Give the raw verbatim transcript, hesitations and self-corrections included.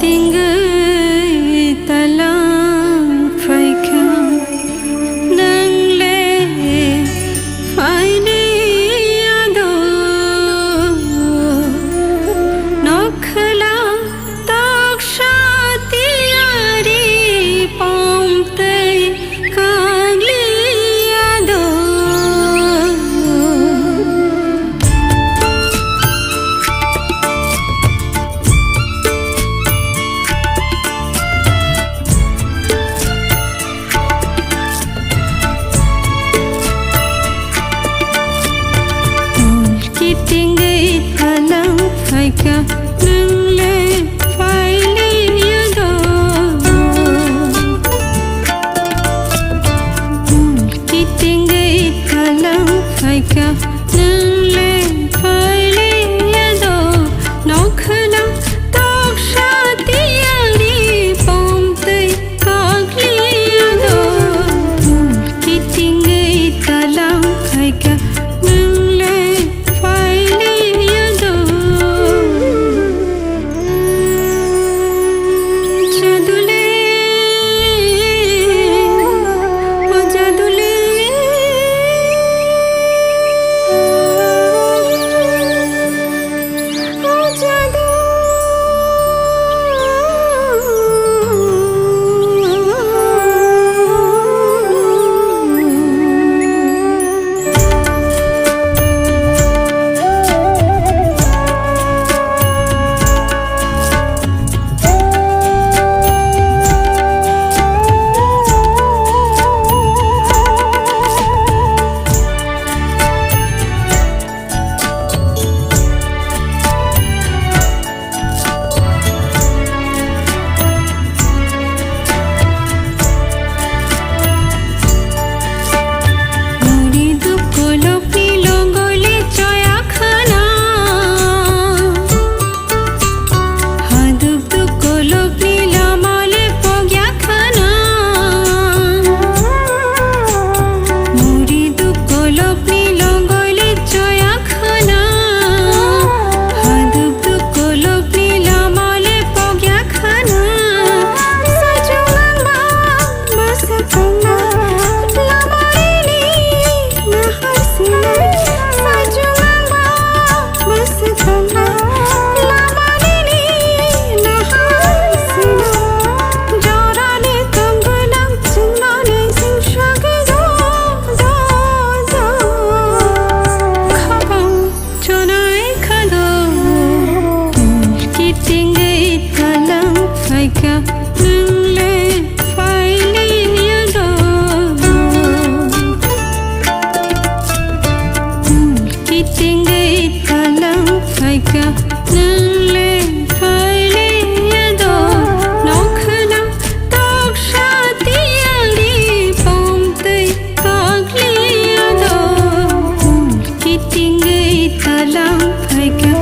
Tingwi talang phaikha, nwng le phaini ado. Nokhla toksa tiyari pom tei kagli ado. Kitingwi talang phaikha, nwng le phailiya do. Kitingwi talang phaikha, nwng le phailiya do. Nokhla toksa tiyari pom tei kagli ado. Kitingwi talang phaikha, nwng le phailiya do. Jadule, o jadule, o jadu. Haduk duk kolok ni lama le pogya khana. Muri duk kolok ni longoi le choya khana. Haduk duk kolok ni lama le pogya khana. Sajung ang ba masa tongna lama ini. Chonai khado, kitingwi talang phaikha, nwng le phailiya do. Kitingwi talang phaikha, nwng le phailiya do. Nokhla toksa tiyari pom tei kagli ado. Kitingwi talang phaikha,